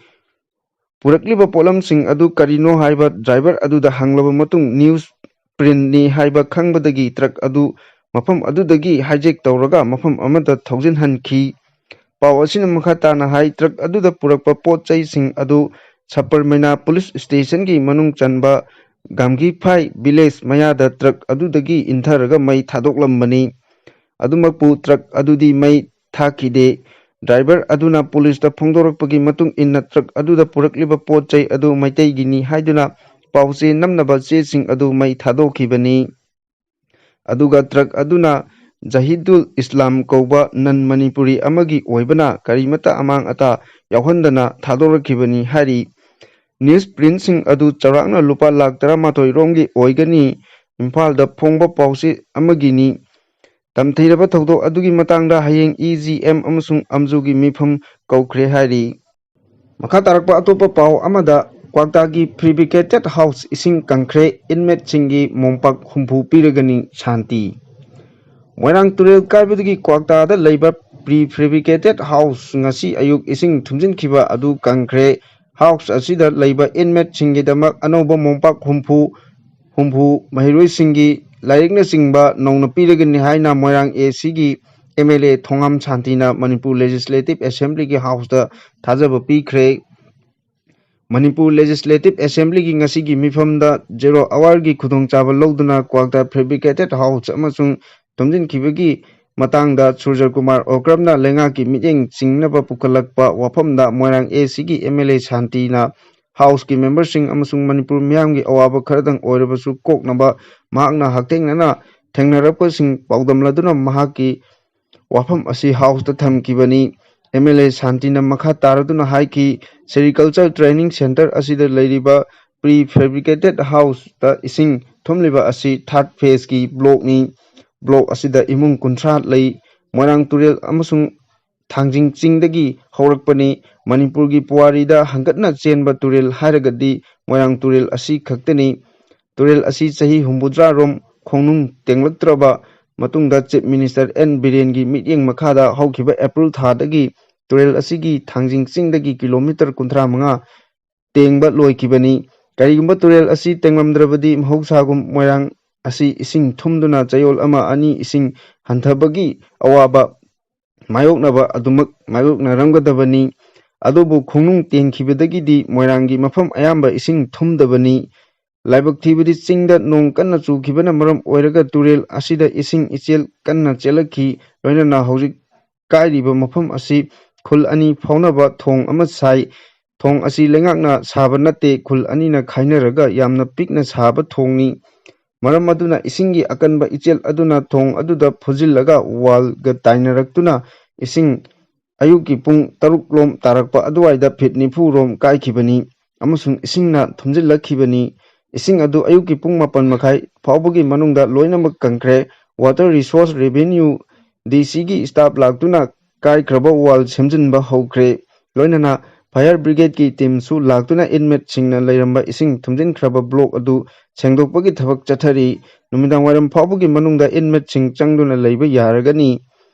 ꯄꯨꯔꯛꯂꯤꯕ ꯄꯣꯠꯂꯝꯁꯤꯡ ꯑꯗꯨ ꯀꯔꯤꯅꯣ ꯍꯥꯏꯕ ꯗ꯭ꯔꯥꯏꯚꯔ ꯑꯗꯨꯗ ꯍꯪꯂꯕ ꯃꯇꯨꯡ, ꯅ꯭ꯌꯨꯁ ꯄ꯭ꯔꯤꯟꯠꯅꯤ ꯍꯥꯏꯕ ꯈꯪꯕꯗꯒꯤ ꯇ꯭ꯔꯛ ꯑꯗꯨ ꯃꯐꯝ ꯑꯗꯨꯗꯒꯤ ꯍꯥꯏꯖꯦꯛ ꯇꯧꯔꯒ ꯃꯐꯝ ꯑꯃꯗ ꯊꯧꯖꯤꯟꯍꯟꯈꯤ꯫ ꯄꯥꯎ ꯑꯁꯤꯅ ꯃꯈꯥ ꯇꯥꯅ ꯍꯥꯏ, ꯇ꯭ꯔꯛ ꯑꯗꯨꯗ ꯄꯨꯔꯛꯄ ꯄꯣꯠ ꯆꯩꯁꯤꯡ ꯑꯗꯨ ꯁꯄꯔꯃꯩꯅꯥ ꯄꯨꯂꯤꯁ ꯁ꯭ꯇꯦꯁꯟꯒꯤ ꯃꯅꯨꯡ ꯆꯟꯕ ꯒꯥꯝꯒꯤꯐꯥꯏ ꯚꯤꯂꯦꯖ ꯃꯌꯥꯗ ꯇ꯭ꯔꯛ ꯑꯗꯨꯗꯒꯤ ꯏꯟꯊꯔꯒ ꯃꯩ ꯊꯥꯗꯣꯛꯂꯝꯕꯅꯤ꯫ ꯑꯗꯨꯃꯛꯄꯨ ꯇ꯭ꯔꯛ ꯑꯗꯨꯗꯤ ꯃꯩ ꯊꯥꯈꯤꯗꯦ꯫ ꯗ꯭ꯔꯥꯏꯚꯔ ꯑꯗꯨꯅ ꯄꯨꯂꯤꯁꯇ ꯐꯣꯡꯗꯣꯔꯛꯄꯒꯤ ꯃꯇꯨꯡ ꯏꯟꯅ ꯇ꯭ꯔꯛ ꯑꯗꯨꯗ ꯄꯨꯔꯛꯂꯤꯕ ꯄꯣꯠ ꯆꯩ ꯑꯗꯨ ꯃꯩꯇꯩꯒꯤꯅꯤ ꯍꯥꯏꯗꯨꯅ ꯄꯥꯎꯆꯦ ꯅꯝꯅꯕ ꯆꯦꯁꯤꯡ ꯑꯗꯨ ꯃꯩ ꯊꯥꯗꯣꯛꯈꯤꯕꯅꯤ꯫ ꯑꯗꯨꯒ ꯇ꯭ꯔꯛ ꯑꯗꯨꯅ ꯖꯍꯤꯗꯨꯜ ꯏꯁꯂꯥꯝ ꯀꯧꯕ ꯅꯟ ꯃꯅꯤꯄꯨꯔꯤ ꯑꯃꯒꯤ ꯑꯣꯏꯕꯅ ꯀꯔꯤꯃꯠꯇ ꯑꯃꯥꯡ ꯑꯇꯥ ꯌꯥꯎꯍꯟꯗꯅ ꯊꯥꯗꯣꯔꯛꯈꯤꯕꯅꯤ ꯍꯥꯏꯔꯤ꯫ ꯅ꯭ꯌꯨꯁ ꯄ꯭ꯔꯤꯟꯠꯁꯤꯡ ꯑꯗꯨ ꯆꯥꯎꯔꯥꯛꯅ ꯂꯨꯄꯥ ꯂꯥꯈ ꯇꯔꯥꯃꯥꯊꯣꯏ ꯔꯣꯝꯒꯤ ꯑꯣꯏꯒꯅꯤ꯫ ꯏꯝꯐꯥꯜꯗ ꯐꯣꯡꯕ ꯄꯥꯎꯆꯦ ꯑꯃꯒꯤꯅꯤ꯫ ꯇꯝꯊꯤꯔꯕ ꯊꯧꯗꯣꯛ ꯑꯗꯨꯒꯤ ꯃꯇꯥꯡꯗ ꯍꯌꯦꯡ ꯏ ꯖꯤ ꯑꯦꯝ ꯑꯃꯁꯨꯡ ꯑꯝꯖꯨꯒꯤ ꯃꯤꯐꯝ ꯀꯧꯈ꯭ꯔꯦ ꯍꯥꯏꯔꯤ꯫ ꯃꯈꯥ ꯇꯥꯔꯛꯄ ꯑꯇꯣꯞꯄ ꯄꯥꯎ ꯑꯃꯗ, ꯀ꯭ꯋꯥꯛꯇꯥꯒꯤ ꯐꯦꯕ꯭ꯔꯤꯀꯦꯇꯦꯠ ꯍꯥꯎꯁ ꯏꯁꯤꯡ ꯀꯪꯈ꯭ꯔꯦ, ꯏꯟꯃꯦꯠꯁꯤꯡꯒꯤ ꯃꯣꯝꯄꯥꯛ ꯍꯨꯝꯐꯨ ꯄꯤꯔꯒꯅꯤ ꯁꯥꯟꯇꯤ꯫ ꯃꯣꯏꯔꯥꯡ ꯇꯨꯔꯦꯜ ꯀꯥꯏꯕꯗꯒꯤ ꯀ꯭ꯋꯥꯛꯇꯥꯗ ꯂꯩꯕ ꯄ꯭ꯔꯤ ꯐꯦꯕ꯭ꯔꯤꯀꯦꯇꯦꯠ ꯍꯥꯎꯁ ꯉꯁꯤ ꯑꯌꯨꯛ ꯏꯁꯤꯡ ꯊꯨꯝꯖꯤꯟꯈꯤꯕ ꯑꯗꯨ ꯀꯪꯈ꯭ꯔꯦ꯫ ꯍꯥꯎꯁ ꯑꯁꯤꯗ ꯂꯩꯕ ꯏꯟꯃꯦꯠꯁꯤꯡꯒꯤꯗꯃꯛ ꯑꯅꯧꯕ ꯃꯣꯝꯄꯥꯛ ꯍꯨꯝꯐꯨ, ꯍꯨꯝꯐꯨ ꯃꯍꯩꯔꯣꯏꯁꯤꯡꯒꯤ ꯂꯥꯏꯔꯤꯛꯅꯆꯤꯡꯕ ꯅꯧꯅ ꯄꯤꯔꯒꯅꯤ ꯍꯥꯏꯅ ꯃꯣꯏꯔꯥꯡ ꯑꯦ ꯁꯤꯒꯤ ꯑꯦꯝ ꯑꯦꯜ ꯑꯦ ꯊꯣꯉꯥꯝ ꯁꯥꯟꯇꯤꯅ ꯃꯅꯤꯄꯨꯔ ꯂꯦꯖꯤꯁꯂꯦꯇꯤꯚ ꯑꯦꯁꯦꯝꯕ꯭ꯂꯤꯒꯤ ꯍꯥꯎꯁꯇ ꯊꯥꯖꯕ ꯄꯤꯈ꯭ꯔꯦ꯫ ꯃꯅꯤꯄꯨꯔ ꯂꯦꯖꯤꯁꯂꯦꯇꯤꯚ ꯑꯦꯁꯦꯝꯕ꯭ꯂꯤꯒꯤ ꯉꯁꯤꯒꯤ ꯃꯤꯐꯝꯗ ꯖꯦꯔꯣ ꯑꯋꯥꯔꯒꯤ ꯈꯨꯗꯣꯡꯆꯥꯕ ꯂꯧꯗꯨꯅ ꯀ꯭ꯋꯥꯛꯇ ꯐꯦꯕ꯭ꯔꯤꯀꯦꯇꯦꯠ ꯍꯥꯎꯁ ꯑꯃꯁꯨꯡ ꯊꯨꯝꯖꯤꯟꯈꯤꯕꯒꯤ ꯃꯇꯥꯡꯗ ꯁꯨꯔꯖ ꯀꯨꯃꯥꯔ ꯑꯣꯀ꯭ꯔꯝꯅ ꯂꯩꯉꯥꯛꯀꯤ ꯃꯤꯠꯌꯦꯡ ꯆꯤꯡꯅꯕ ꯄꯨꯈꯠꯂꯛꯄ ꯋꯥꯐꯝꯗ ꯃꯣꯏꯔꯥꯡ ꯑꯦ ꯁꯤꯒꯤ ꯑꯦꯝ ꯑꯦꯜ ꯑꯦ ꯁꯥꯟꯇꯤꯅ ꯍꯥꯎꯁꯀꯤ ꯃꯦꯝꯕꯔꯁꯤꯡ ꯑꯃꯁꯨꯡ ꯃꯅꯤꯄꯨꯔ ꯃꯤꯌꯥꯝꯒꯤ ꯑꯋꯥꯕ ꯈꯔꯗꯪ ꯑꯣꯏꯔꯕꯁꯨ ꯀꯣꯛꯅꯕ ꯃꯍꯥꯛꯅ ꯍꯛꯊꯦꯡꯅꯅ ꯊꯦꯡꯅꯔꯛꯄꯁꯤꯡ ꯄꯥꯎꯗꯝꯂꯗꯨꯅ ꯃꯍꯥꯛꯀꯤ ꯋꯥꯐꯝ ꯑꯁꯤ ꯍꯥꯎꯁꯇ ꯊꯝꯈꯤꯕꯅꯤ꯫ ꯑꯦꯝ ꯑꯦꯜ ꯑꯦ ꯁꯥꯟꯇꯤꯅ ꯃꯈꯥ ꯇꯥꯔꯗꯨꯅ ꯍꯥꯏꯈꯤ, ꯁꯦꯔꯤꯀꯜꯆꯔ ꯇ꯭ꯔꯦꯅꯤꯡ ꯁꯦꯟꯇꯔ ꯑꯁꯤꯗ ꯂꯩꯔꯤꯕ ꯄ꯭ꯔꯤ ꯐꯦꯕ꯭ꯔꯤꯀꯦꯇꯦꯠ ꯍꯥꯎꯁꯇ ꯏꯁꯤꯡ ꯊꯨꯝꯂꯤꯕ ꯑꯁꯤ ꯊꯥꯔꯠ ꯐꯦꯖꯀꯤ ꯕ꯭ꯂꯣꯛꯅꯤ꯫ ꯕ꯭ꯂꯣꯛ ꯑꯁꯤꯗ ꯏꯃꯨꯡ ꯀꯨꯟꯊ꯭ꯔꯥ ꯂꯩ꯫ ꯃꯣꯏꯔꯥꯡ ꯇꯨꯔꯦꯜ ꯑꯃꯁꯨꯡ ꯊꯥꯡꯖꯤꯡ ꯆꯤꯡꯗꯒꯤ ꯍꯧꯔꯛꯄꯅꯤ꯫ ꯃꯅꯤꯄꯨꯔꯒꯤ ꯄꯨꯋꯥꯔꯤꯗ ꯍꯪꯒꯠꯅ ꯆꯦꯟꯕ ꯇꯨꯔꯦꯜ ꯍꯥꯏꯔꯒꯗꯤ ꯃꯣꯏꯔꯥꯡ ꯇꯨꯔꯦꯜ ꯑꯁꯤ ꯈꯛꯇꯅꯤ꯫ ꯇꯨꯔꯦꯜ ꯑꯁꯤ ꯆꯍꯤ ꯍꯨꯝꯐꯨꯇꯔꯥ ꯔꯣꯝ ꯈꯣꯡꯅꯨꯡ ꯇꯦꯡꯂꯛꯇ꯭ꯔꯕ ꯃꯇꯨꯡꯗ Chief Minister ꯑꯦꯟ ꯕꯤꯔꯦꯟꯒꯤ ꯃꯤꯠꯌꯦꯡ ꯃꯈꯥꯗ ꯍꯧꯈꯤꯕ ꯑꯦꯄ꯭ꯔꯤꯜ ꯊꯥꯗꯒꯤ ꯇꯨꯔꯦꯜ ꯑꯁꯤꯒꯤ ꯊꯥꯡꯖꯤꯡ ꯆꯤꯡꯗꯒꯤ ꯀꯤꯂꯣꯃꯤꯇꯔ ꯀꯨꯟꯊ꯭ꯔꯥ ꯃꯉꯥ ꯇꯦꯡꯕ ꯂꯣꯏꯈꯤꯕꯅꯤ꯫ ꯀꯔꯤꯒꯨꯝꯕ ꯇꯨꯔꯦꯜ ꯑꯁꯤ ꯇꯦꯡꯂꯝꯗ꯭ꯔꯕꯗꯤ ꯃꯍꯧꯁꯥꯒꯨꯝ ꯃꯣꯏꯔꯥꯡ ꯑꯁꯤ ꯏꯁꯤꯡ ꯊꯨꯝꯗꯨꯅ ꯆꯌꯣꯜ ꯑꯃ ꯑꯅꯤ ꯏꯁꯤꯡ ꯍꯟꯊꯕꯒꯤ ꯑꯋꯥꯕ ꯃꯥꯌꯣꯛꯅꯕ ꯑꯗꯨꯃꯛ ꯃꯥꯌꯣꯛꯅꯔꯝꯒꯗꯕꯅꯤ꯫ ꯑꯗꯨꯕꯨ ꯈꯣꯡꯅꯨꯡ ꯇꯦꯡꯈꯤꯕꯗꯒꯤꯗꯤ ꯃꯣꯏꯔꯥꯡꯒꯤ ꯃꯐꯝ ꯑꯌꯥꯝꯕ ꯏꯁꯤꯡ ꯊꯨꯝꯗꯕꯅꯤ꯫ ꯂꯥꯏꯕꯛ ꯊꯤꯕꯗꯤ ꯆꯤꯡꯗ ꯅꯣꯡ ꯀꯟꯅ ꯆꯨꯈꯤꯕꯅ ꯃꯔꯝ ꯑꯣꯏꯔꯒ ꯇꯨꯔꯦꯜ ꯑꯁꯤꯗ ꯏꯁꯤꯡ ꯏꯆꯦꯜ ꯀꯟꯅ ꯆꯦꯜꯂꯛꯈꯤ꯫ ꯂꯣꯏꯅꯅ ꯍꯧꯖꯤꯛ ꯀꯥꯏꯔꯤꯕ ꯃꯐꯝ ꯑꯁꯤ ꯈꯨꯜ ꯑꯅꯤ ꯐꯥꯎꯅꯕ ꯊꯣꯡ ꯑꯃ ꯁꯥꯏ꯫ ꯊꯣꯡ ꯑꯁꯤ ꯂꯩꯉꯥꯛꯅ ꯁꯥꯕ ꯅꯠꯇꯦ, ꯈꯨꯜ ꯑꯅꯤꯅ ꯈꯥꯏꯅꯔꯒ ꯌꯥꯝꯅ ꯄꯤꯛꯅ ꯁꯥꯕ ꯊꯣꯡꯅꯤ꯫ ꯃꯔꯝ ꯑꯗꯨꯅ ꯏꯁꯤꯡꯒꯤ ꯑꯀꯟꯕ ꯏꯆꯦꯜ ꯑꯗꯨꯅ ꯊꯣꯡ ꯑꯗꯨꯗ ꯐꯨꯖꯤꯜꯂꯒ wallꯒ ꯇꯥꯏꯅꯔꯛꯇꯨꯅ ꯏꯁꯤꯡ ꯑꯌꯨꯛꯀꯤ ꯄꯨꯡ ꯇꯔꯨꯛ ꯂꯣꯝ ꯇꯥꯔꯛꯄ ꯑꯗꯨꯋꯥꯏꯗ ꯐꯤꯠ ꯅꯤꯐꯨ ꯔꯣꯝ ꯀꯥꯏꯈꯤꯕꯅꯤ ꯑꯃꯁꯨꯡ ꯏꯁꯤꯡꯅ ꯊꯨꯝꯖꯤꯜꯂꯛꯈꯤꯕꯅꯤ꯫ ꯏꯁꯤꯡ ꯑꯗꯨ ꯑꯌꯨꯛꯀꯤ ꯄꯨꯡ ꯃꯥꯄꯟ ꯃꯈꯥꯏ ꯐꯥꯎꯕꯒꯤ ꯃꯅꯨꯡꯗ ꯂꯣꯏꯅꯃꯛ ꯀꯪꯈ꯭ꯔꯦ꯫ Water Resource Revenue DCꯒꯤ staff ꯂꯥꯛꯇꯨꯅ ꯀꯥꯏꯈ꯭ꯔꯕ wall ꯁꯦꯝꯖꯤꯟꯕ ꯍꯧꯈ꯭ꯔꯦ꯫ ꯂꯣꯏꯅꯅ fire brigadeꯀꯤ teamꯁꯨ ꯂꯥꯛꯇꯨꯅ inmateꯁꯤꯡꯅ ꯂꯩꯔꯝꯕ ꯏꯁꯤꯡ ꯊꯨꯝꯖꯤꯟꯈ꯭ꯔꯕ block ꯑꯗꯨ ꯁꯦꯡꯗꯣꯛꯄꯒꯤ ꯊꯕꯛ ꯆꯠꯊꯔꯤ꯫ ꯅꯨꯃꯤꯗꯥꯡ ꯋꯥꯏꯔꯝ ꯐꯥꯎꯕꯒꯤ ꯃꯅꯨꯡꯗ inmateꯁꯤꯡ ꯆꯪꯗꯨꯅ ꯂꯩꯕ ꯌꯥꯔꯒꯅꯤ꯫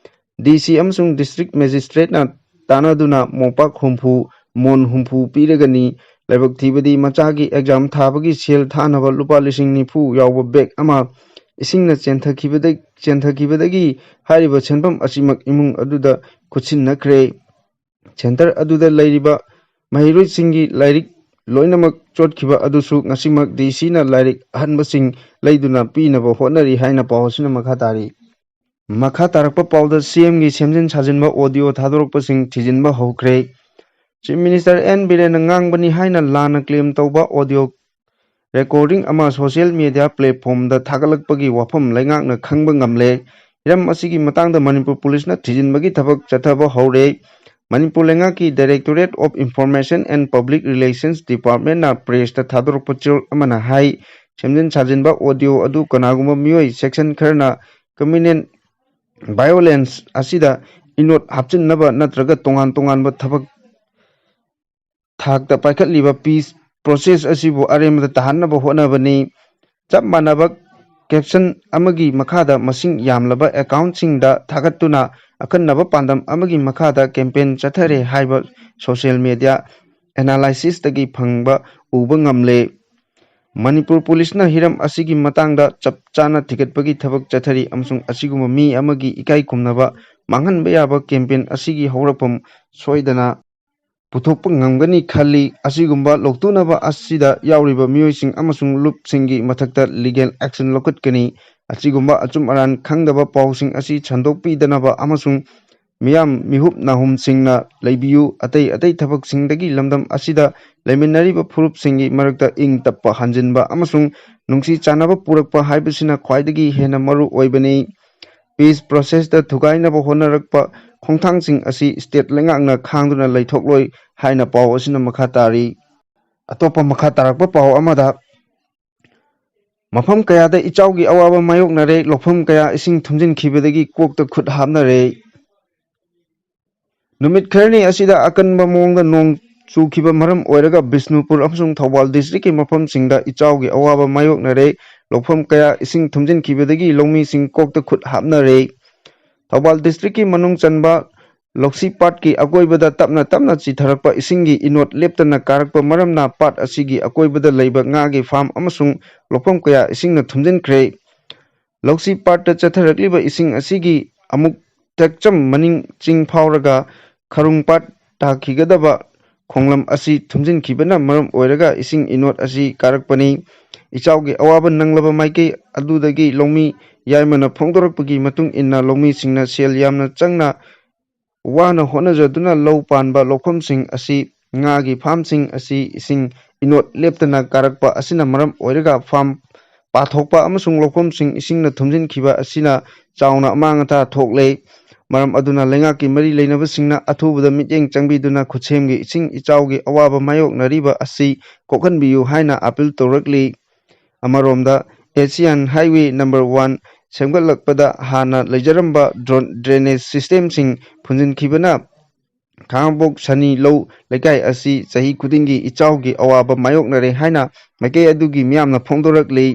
DC ꯑꯃꯁꯨꯡ district magistrateꯅ ꯇꯥꯟꯅꯗꯨꯅ ꯃꯣꯝꯄꯥꯛ ꯍꯨꯝꯐꯨ, ꯃꯣꯟ ꯍꯨꯝꯐꯨ ꯄꯤꯔꯒꯅꯤ꯫ ꯂꯥꯏꯕꯛ ꯊꯤꯕꯗꯤ ꯃꯆꯥꯒꯤ exam ꯊꯥꯕꯒꯤ ꯁꯦꯜ ꯊꯥꯅꯕ ꯂꯨꯄꯥ ꯂꯤꯁꯤꯡ ꯅꯤꯐꯨ ꯌꯥꯎꯕ bag ꯑꯃ ꯏꯁꯤꯡꯅ ꯆꯦꯟꯊꯈꯤꯕꯗ-, ꯆꯦꯟꯊꯈꯤꯕꯗꯒꯤ ꯍꯥꯏꯔꯤꯕ ꯁꯦꯟꯐꯝ ꯑꯁꯤꯃꯛ ꯏꯃꯨꯡ ꯑꯗꯨꯗ ꯈꯨꯠꯁꯤꯟꯅꯈ꯭ꯔꯦ꯫ Centre ꯑꯗꯨꯗ ꯂꯩꯔꯤꯕ ꯃꯍꯩꯔꯣꯏꯁꯤꯡꯒꯤ ꯂꯥꯏꯔꯤꯛ ꯂꯣꯏꯅꯃꯛ ꯆꯣꯠꯈꯤꯕ ꯑꯗꯨꯁꯨ ꯉꯁꯤꯃꯛ DCꯅ ꯂꯥꯏꯔꯤꯛ ꯑꯍꯟꯕꯁꯤꯡ ꯂꯩꯗꯨꯅ ꯄꯤꯅꯕ ꯍꯣꯠꯅꯔꯤ ꯍꯥꯏꯅ ꯄꯥꯎ ꯑꯁꯤꯅ ꯃꯈꯥ ꯇꯥꯔꯤ꯫ ꯃꯈꯥ ꯇꯥꯔꯛꯄ ꯄꯥꯎꯗ CMꯒꯤ ꯁꯦꯝꯖꯤꯟ ꯁꯥꯖꯤꯟꯕ audio ꯊꯥꯗꯣꯔꯛꯄꯁꯤꯡ ꯊꯤꯖꯤꯟꯕ ꯍꯧꯈ꯭ꯔꯦ꯫ Chief Minister ꯑꯦꯟ ꯕꯤꯔꯦꯟꯅ ꯉꯥꯡꯕꯅꯤ ꯍꯥꯏꯅ ꯂꯥꯟꯅ claim ꯇꯧꯕ audio recording ꯑꯃ social media platformꯗ ꯊꯥꯒꯠꯂꯛꯄꯒꯤ ꯋꯥꯐꯝ ꯂꯩꯉꯥꯛꯅ ꯈꯪꯕ ꯉꯝꯂꯦ꯫ ꯍꯤꯔꯝ ꯑꯁꯤꯒꯤ ꯃꯇꯥꯡꯗ ꯃꯅꯤꯄꯨꯔ ꯄꯨꯂꯤꯁꯅ ꯊꯤꯖꯤꯟꯕꯒꯤ ꯊꯕꯛ ꯆꯠꯊꯕ ꯍꯧꯔꯦ꯫ ꯃꯅꯤꯄꯨꯔ ꯂꯩꯉꯥꯛꯀꯤ Directorate of Information and Public Relations Departmentꯅ pressꯇ ꯊꯥꯗꯣꯔꯛꯄ ꯆꯦꯔꯣꯜ ꯑꯃꯅ ꯍꯥꯏ, ꯁꯦꯝꯖꯤꯟ ꯁꯥꯖꯤꯟꯕ audio ꯑꯗꯨ ꯀꯅꯥꯒꯨꯝꯕ ꯃꯤꯑꯣꯏ section ꯈꯔꯅ communal violence ꯑꯁꯤꯗ ꯏꯅꯣꯠ ꯍꯥꯞꯆꯤꯟꯅꯕ ꯅꯠꯇ꯭ꯔꯒ ꯇꯣꯉꯥꯟ ꯇꯣꯉꯥꯟꯕ ꯊꯕꯛ ꯊꯥꯛꯇ ꯄꯥꯏꯈꯠꯂꯤꯕ peace process ꯑꯁꯤꯕꯨ ꯑꯔꯦꯝꯕꯗ ꯇꯥꯍꯟꯅꯕ ꯍꯣꯠꯅꯕꯅꯤ꯫ ꯆꯞ ꯃꯥꯟꯅꯕ caption ꯑꯃꯒꯤ ꯃꯈꯥꯗ ꯃꯁꯤꯡ ꯌꯥꯝꯂꯕ accountꯁꯤꯡꯗ ꯊꯥꯒꯠꯇꯨꯅ ꯑꯈꯟꯅꯕ ꯄꯥꯟꯗꯝ ꯑꯃꯒꯤ ꯃꯈꯥꯗ campaign ꯆꯠꯊꯔꯦ ꯍꯥꯏꯕ social media analysisꯇꯒꯤ ꯐꯪꯕ ꯎꯕ ꯉꯝꯂꯦ꯫ ꯃꯅꯤꯄꯨꯔ ꯄꯨꯂꯤꯁꯅ ꯍꯤꯔꯝ ꯑꯁꯤꯒꯤ ꯃꯇꯥꯡꯗ ꯆꯞ ꯆꯥꯅ ꯊꯤꯒꯠꯄꯒꯤ ꯊꯕꯛ ꯆꯠꯊꯔꯤ ꯑꯃꯁꯨꯡ ꯑꯁꯤꯒꯨꯝꯕ ꯃꯤ ꯑꯃꯒꯤ ꯏꯀꯥꯏ ꯈꯨꯝꯅꯕ ꯃꯥꯡꯍꯟꯕ ꯌꯥꯕ campaign ꯑꯁꯤꯒꯤ ꯍꯧꯔꯛꯐꯝ ꯁꯣꯏꯗꯅ ꯄꯨꯊꯣꯛꯄ ꯉꯝꯒꯅꯤ ꯈꯜꯂꯤ꯫ ꯑꯁꯤꯒꯨꯝꯕ ꯂꯧꯊꯣꯛꯅꯕ ꯑꯁꯤꯗ ꯌꯥꯎꯔꯤꯕ ꯃꯤꯑꯣꯏꯁꯤꯡ ꯑꯃꯁꯨꯡ ꯂꯨꯞꯁꯤꯡꯒꯤ ꯃꯊꯛꯇ legal action ꯂꯧꯈꯠꯀꯅꯤ꯫ ꯑꯁꯤꯒꯨꯝꯕ ꯑꯆꯨꯝ ꯑꯔꯥꯟ ꯈꯪꯗꯕ ꯄꯥꯎꯁꯤꯡ ꯑꯁꯤ ꯁꯟꯗꯣꯛꯄꯤꯗꯅꯕ ꯑꯃꯁꯨꯡ ꯃꯤꯌꯥꯝ ꯃꯤꯍꯨꯞ ꯅꯥꯍꯨꯝꯁꯤꯡꯅ ꯂꯩꯕꯤꯌꯨ꯫ ꯑꯇꯩ ꯑꯇꯩ ꯊꯕꯛꯁꯤꯡꯗꯒꯤ ꯂꯝꯗꯝ ꯑꯁꯤꯗ ꯂꯩꯃꯤꯟꯅꯔꯤꯕ ꯐꯨꯔꯨꯞꯁꯤꯡꯒꯤ ꯃꯔꯛꯇ ꯏꯪ ꯇꯞꯄ ꯍꯟꯖꯤꯟꯕ ꯑꯃꯁꯨꯡ ꯅꯨꯡꯁꯤ ꯆꯥꯟꯅꯕ ꯄꯨꯔꯛꯄ ꯍꯥꯏꯕꯁꯤꯅ ꯈ꯭ꯋꯥꯏꯗꯒꯤ ꯍꯦꯟꯅ ꯃꯔꯨ ꯑꯣꯏꯕꯅꯤ꯫ Peace processꯇ ꯊꯨꯒꯥꯏꯅꯕ ꯍꯣꯠꯅꯔꯛꯄ ꯈꯣꯡꯊꯥꯡꯁꯤꯡ ꯑꯁꯤ state ꯂꯩꯉꯥꯛꯅ ꯈꯥꯡꯗꯨꯅ ꯂꯩꯊꯣꯛꯂꯣꯏ ꯍꯥꯏꯅ ꯄꯥꯎ ꯑꯁꯤꯅ ꯃꯈꯥ ꯇꯥꯔꯤ꯫ ꯑꯇꯣꯞꯄ ꯃꯈꯥ ꯇꯥꯔꯛꯄ ꯄꯥꯎ ꯑꯃꯗ, ꯃꯐꯝ ꯀꯌꯥꯗ ꯏꯆꯥꯎꯒꯤ ꯑꯋꯥꯕ ꯃꯥꯌꯣꯛꯅꯔꯦ, ꯂꯧꯐꯝ ꯀꯌꯥ ꯏꯁꯤꯡ ꯊꯨꯝꯖꯤꯟꯈꯤꯕꯗꯒꯤ ꯀꯣꯛꯇ ꯈꯨꯠ ꯍꯥꯞꯅꯔꯦ꯫ ꯅꯨꯃꯤꯠ ꯈꯔꯅꯤ ꯑꯁꯤꯗ ꯑꯀꯟꯕ ꯃꯑꯣꯡꯗ ꯅꯣꯡ ꯆꯨꯈꯤꯕ ꯃꯔꯝ ꯑꯣꯏꯔꯒ ꯕꯤꯁꯅꯨꯄꯨꯔ ꯑꯃꯁꯨꯡ ꯊꯧꯕꯥꯜ districtꯀꯤ ꯃꯐꯝꯁꯤꯡꯗ ꯏꯆꯥꯎꯒꯤ ꯑꯋꯥꯕ ꯃꯥꯌꯣꯛꯅꯔꯦ, ꯂꯧꯐꯝ ꯀꯌꯥ ꯏꯁꯤꯡ ꯊꯨꯝꯖꯤꯟꯈꯤꯕꯗꯒꯤ ꯂꯧꯃꯤꯁꯤꯡ ꯀꯣꯛꯇ ꯈꯨꯠ ꯍꯥꯞꯅꯔꯦ꯫ ꯊꯧꯕꯥꯜ districtꯀꯤ ꯃꯅꯨꯡ ꯆꯟꯕ ꯂꯧꯁꯤ ꯄꯥꯠꯀꯤ ꯑꯀꯣꯏꯕꯗ ꯇꯞꯅ ꯇꯞꯅ ꯆꯤꯊꯔꯛꯄ ꯏꯁꯤꯡꯒꯤ ꯏꯅꯣꯠ ꯂꯦꯞꯇꯅ ꯀꯥꯔꯛꯄ ꯃꯔꯝꯅ ꯄꯥꯠ ꯑꯁꯤꯒꯤ ꯑꯀꯣꯏꯕꯗ ꯂꯩꯕ ꯉꯥꯒꯤ farm ꯑꯃꯁꯨꯡ ꯂꯧꯐꯝ ꯀꯌꯥ ꯏꯁꯤꯡꯅ ꯊꯨꯝꯖꯤꯟꯈ꯭ꯔꯦ꯫ ꯂꯧꯁꯤ ꯄꯥꯠꯇ ꯆꯠꯊꯔꯛꯂꯤꯕ ꯏꯁꯤꯡ ꯑꯁꯤꯒꯤ ꯑꯃꯨꯛ ꯇꯦꯛꯆꯝ ꯃꯅꯤꯡ ꯆꯤꯡ ꯐꯥꯎꯔꯒ ꯈꯔꯨꯡ ꯄꯥꯠ ꯇꯥꯈꯤꯒꯗꯕ ꯈꯣꯡꯂꯝ ꯑꯁꯤ ꯊꯨꯝꯖꯤꯟꯈꯤꯕꯅ ꯃꯔꯝ ꯑꯣꯏꯔꯒ ꯏꯁꯤꯡ ꯏꯅꯣꯠ ꯑꯁꯤ ꯀꯥꯔꯛꯄꯅꯤ꯫ ꯏꯆꯥꯎꯒꯤ ꯑꯋꯥꯕ ꯅꯪꯂꯕ ꯃꯥꯏꯀꯩ ꯑꯗꯨꯗꯒꯤ ꯂꯧꯃꯤ ꯌꯥꯏꯃꯅ ꯐꯣꯡꯗꯣꯔꯛꯄꯒꯤ ꯃꯇꯨꯡ ꯏꯟꯅ, ꯂꯧꯃꯤꯁꯤꯡꯅ ꯁꯦꯜ ꯌꯥꯝꯅ ꯆꯪꯅ ꯋꯥꯅ ꯍꯣꯠꯅꯖꯗꯨꯅ ꯂꯧ ꯄꯥꯟꯕ ꯂꯧꯐꯝꯁꯤꯡ ꯑꯁꯤ, ꯉꯥꯒꯤ farmꯁꯤꯡ ꯑꯁꯤ ꯏꯁꯤꯡ ꯏꯅꯣꯠ ꯂꯦꯞꯇꯅ ꯀꯥꯔꯛꯄ ꯑꯁꯤꯅ ꯃꯔꯝ ꯑꯣꯏꯔꯒ farm ꯄꯥꯊꯣꯛꯄ ꯑꯃꯁꯨꯡ ꯂꯧꯐꯝꯁꯤꯡ ꯏꯁꯤꯡꯅ ꯊꯨꯝꯖꯤꯟꯈꯤꯕ ꯑꯁꯤꯅ ꯆꯥꯎꯅ ꯑꯃꯥꯡ ꯑꯇꯥ ꯊꯣꯛꯂꯦ꯫ ꯃꯔꯝ ꯑꯗꯨꯅ ꯂꯩꯉꯥꯛꯀꯤ ꯃꯔꯤ ꯂꯩꯅꯕꯁꯤꯡꯅ ꯑꯊꯨꯕꯗ ꯃꯤꯠꯌꯦꯡ ꯆꯪꯕꯤꯗꯨꯅ ꯈꯨꯠꯁꯦꯝꯒꯤ ꯏꯁꯤꯡ ꯏꯆꯥꯎꯒꯤ ꯑꯋꯥꯕ ꯃꯥꯌꯣꯛꯅꯔꯤꯕ ꯑꯁꯤ ꯀꯣꯛꯍꯟꯕꯤꯌꯨ ꯍꯥꯏꯅ appeal ꯇꯧꯔꯛꯂꯤ꯫ ꯑꯃꯔꯣꯝꯗ, Asian Highway number one ꯁꯦꯝꯒꯠꯂꯛꯄꯗ ꯍꯥꯟꯅ ꯂꯩꯖꯔꯝꯕ ꯗ꯭ꯔꯣꯟ-, drainage systemꯁꯤꯡ ꯐꯨꯟꯖꯤꯟꯈꯤꯕꯅ ꯈꯥꯉꯕꯣꯛ ꯁꯅꯤ ꯂꯧ ꯂꯩꯀꯥꯏ ꯑꯁꯤ ꯆꯍꯤ ꯈꯨꯗꯤꯡꯒꯤ ꯏꯆꯥꯎꯒꯤ ꯑꯋꯥꯕ ꯃꯥꯌꯣꯛꯅꯔꯦ ꯍꯥꯏꯅ ꯃꯥꯏꯀꯩ ꯑꯗꯨꯒꯤ ꯃꯤꯌꯥꯝꯅ ꯐꯣꯡꯗꯣꯔꯛꯂꯤ꯫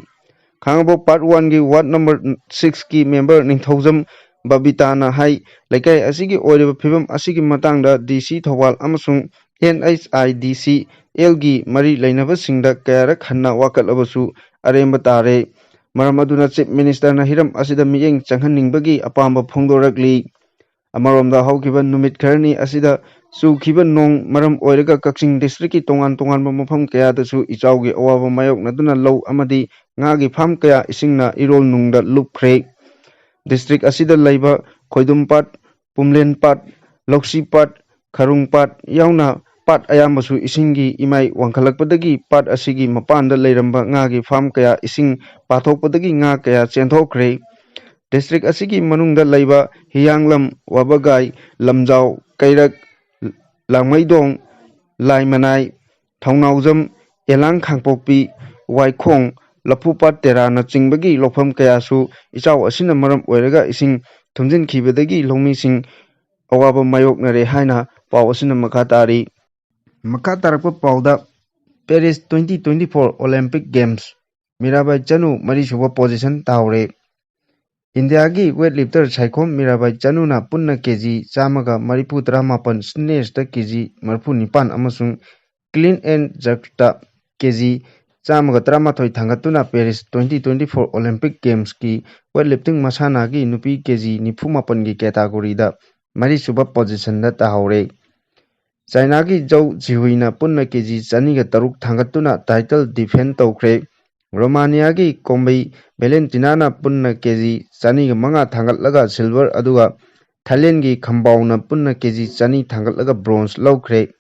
ꯈꯥꯉꯕꯣꯛ Part One ꯒꯤ Ward Number Six ꯀꯤ member ꯅꯤꯡꯊꯧꯖꯝ ꯕꯕꯤꯇꯥꯅ ꯍꯥꯏ, ꯂꯩꯀꯥꯏ ꯑꯁꯤꯒꯤ ꯑꯣꯏꯔꯤꯕ ꯐꯤꯕꯝ ꯑꯁꯤꯒꯤ ꯃꯇꯥꯡꯗ D C ꯊꯧꯕꯥꯜ ꯑꯃꯁꯨꯡ N H I D C L ꯒꯤ ꯃꯔꯤ ꯂꯩꯅꯕꯁꯤꯡꯗ ꯀꯌꯥꯔꯛ ꯍꯟꯅ ꯋꯥꯀꯠꯂꯕꯁꯨ ꯑꯔꯦꯝꯕ ꯇꯥꯔꯦ꯫ ꯃꯔꯝ ꯑꯗꯨꯅ Chief Minister ꯅ ꯍꯤꯔꯝ ꯑꯁꯤꯗ ꯃꯤꯠꯌꯦꯡ ꯆꯪꯍꯟꯅꯤꯡꯕꯒꯤ ꯑꯄꯥꯝꯕ ꯐꯣꯡꯗꯣꯔꯛꯂꯤ꯫ ꯑꯃꯔꯣꯝꯗ, ꯍꯧꯈꯤꯕ ꯅꯨꯃꯤꯠ ꯈꯔꯅꯤ ꯑꯁꯤꯗ ꯆꯨꯈꯤꯕ ꯅꯣꯡ ꯃꯔꯝ ꯑꯣꯏꯔꯒ ꯀꯛꯆꯤꯡ district ꯀꯤ ꯇꯣꯉꯥꯟ ꯇꯣꯉꯥꯟꯕ ꯃꯐꯝ ꯀꯌꯥꯗꯁꯨ ꯏꯆꯥꯎꯒꯤ ꯑꯋꯥꯕ ꯃꯥꯌꯣꯛꯅꯗꯨꯅ ꯂꯧ ꯑꯃꯗꯤ ꯉꯥꯒꯤ farm ꯀꯌꯥ ꯏꯁꯤꯡꯅ ꯏꯔꯣꯜ ꯅꯨꯡꯗ ꯂꯨꯞꯈ꯭ꯔꯦ꯫ District ꯑꯁꯤꯗ ꯂꯩꯕ ꯈꯣꯏꯗꯨꯝ ꯄꯥꯠ, ꯄꯨꯝꯂꯦꯟ ꯄꯥꯠ, ꯂꯧꯁꯤ ꯄꯥꯠ, ꯈꯔꯨꯡ ꯄꯥꯠ ꯌꯥꯎꯅ ꯄꯥꯠ ꯑꯌꯥꯝꯕꯁꯨ ꯏꯁꯤꯡꯒꯤ ꯏꯃꯥꯏ ꯋꯥꯡꯈꯠꯂꯛꯄꯗꯒꯤ ꯄꯥꯠ ꯑꯁꯤꯒꯤ ꯃꯄꯥꯟꯗ ꯂꯩꯔꯝꯕ ꯉꯥꯒꯤ farm ꯀꯌꯥ ꯏꯁꯤꯡ ꯄꯥꯊꯣꯛꯄꯗꯒꯤ ꯉꯥ ꯀꯌꯥ ꯆꯦꯟꯊꯣꯛꯈ꯭ꯔꯦ꯫ District ꯑꯁꯤꯒꯤ ꯃꯅꯨꯡꯗ ꯂꯩꯕ ꯍꯤꯌꯥꯡꯂꯝ, ꯋꯥꯕꯒꯥꯏ, ꯂꯝꯖꯥꯎ, ꯀꯩꯔꯛ, ꯂꯥꯡꯃꯩꯗꯣꯡ, ꯂꯥꯏꯃꯅꯥꯏ, ꯊꯧꯅꯥꯎꯖꯝ, ꯑꯦꯂꯥꯡ ꯈꯥꯡꯄꯣꯛꯄꯤ, ꯋꯥꯏꯈꯣꯡ, ꯂꯐꯨꯄꯥꯠ ꯇꯦꯔꯥꯅꯆꯤꯡꯕꯒꯤ ꯂꯧꯐꯝ ꯀꯌꯥꯁꯨ ꯏꯆꯥꯎ ꯑꯁꯤꯅ ꯃꯔꯝ ꯑꯣꯏꯔꯒ ꯏꯁꯤꯡ ꯊꯨꯝꯖꯤꯟꯈꯤꯕꯗꯒꯤ ꯂꯧꯃꯤꯁꯤꯡ ꯑꯋꯥꯕ ꯃꯥꯌꯣꯛꯅꯔꯦ ꯍꯥꯏꯅ ꯄꯥꯎ ꯑꯁꯤꯅ ꯃꯈꯥ ꯇꯥꯔꯤ꯫ ꯃꯈꯥ ꯇꯥꯔꯛꯄ ꯄꯥꯎꯗ, Paris twenty twenty-four Olympic Games, Mirabai Chanu ꯃꯔꯤꯁꯨꯕ position ꯇꯥꯍꯧꯔꯦ꯫ ꯏꯟꯗꯤꯌꯥꯒꯤ weightlifter ꯁꯥꯏꯈꯣꯝ ꯃꯤꯔꯥꯕꯥꯏ ꯆꯅꯨꯅ ꯄꯨꯟꯅ ꯀꯦꯖꯤ ꯆꯥꯝꯃꯒ ꯃꯔꯤꯐꯨ ꯇꯔꯥꯃꯥꯄꯟ, snatch ꯇ ꯀꯦꯖꯤ ꯃꯔꯤꯐꯨ ꯅꯤꯄꯥꯟ ꯑꯃꯁꯨꯡ clean and jerk ꯇ ꯀꯦꯖꯤ ꯆꯥꯝꯃꯒ ꯇꯔꯥꯃꯥꯊꯣꯏ ꯊꯥꯡꯒꯠꯇꯨꯅ Paris twenty twenty-four Olympic Games ꯀꯤ weightlifting ꯃꯁꯥꯟꯅꯒꯤ ꯅꯨꯄꯤ ꯀꯦꯖꯤ ꯅꯤꯐꯨ ꯃꯥꯄꯟꯒꯤ category ꯗ ꯃꯔꯤꯁꯨꯕ position ꯗ ꯇꯥꯍꯧꯔꯦ꯫ ꯆꯥꯏꯅꯥꯒꯤ ꯖꯧ ꯖꯤꯍꯨꯏꯅ ꯄꯨꯟꯅ ꯀꯦꯖꯤ ꯆꯅꯤꯒ ꯇꯔꯨꯛ ꯊꯥꯡꯒꯠꯇꯨꯅ title defend ꯇꯧꯈ꯭ꯔꯦ꯫ ꯔꯣꯃꯥꯅꯤꯌꯥꯒꯤ ꯀꯣꯝꯕꯩ ꯚꯦꯂꯦꯟꯇꯤꯅꯥꯅ ꯄꯨꯟꯅ ꯀꯦꯖꯤ ꯆꯅꯤꯒ ꯃꯉꯥ ꯊꯥꯡꯒꯠꯂꯒ silver, ꯑꯗꯨꯒ ꯊꯥꯏꯂꯦꯟꯒꯤ ꯈꯝꯕꯥꯎꯅ ꯄꯨꯟꯅ ꯀꯦꯖꯤ ꯆꯅꯤ ꯊꯥꯡꯒꯠꯂꯒ bronze ꯂꯧꯈ꯭ꯔꯦ꯫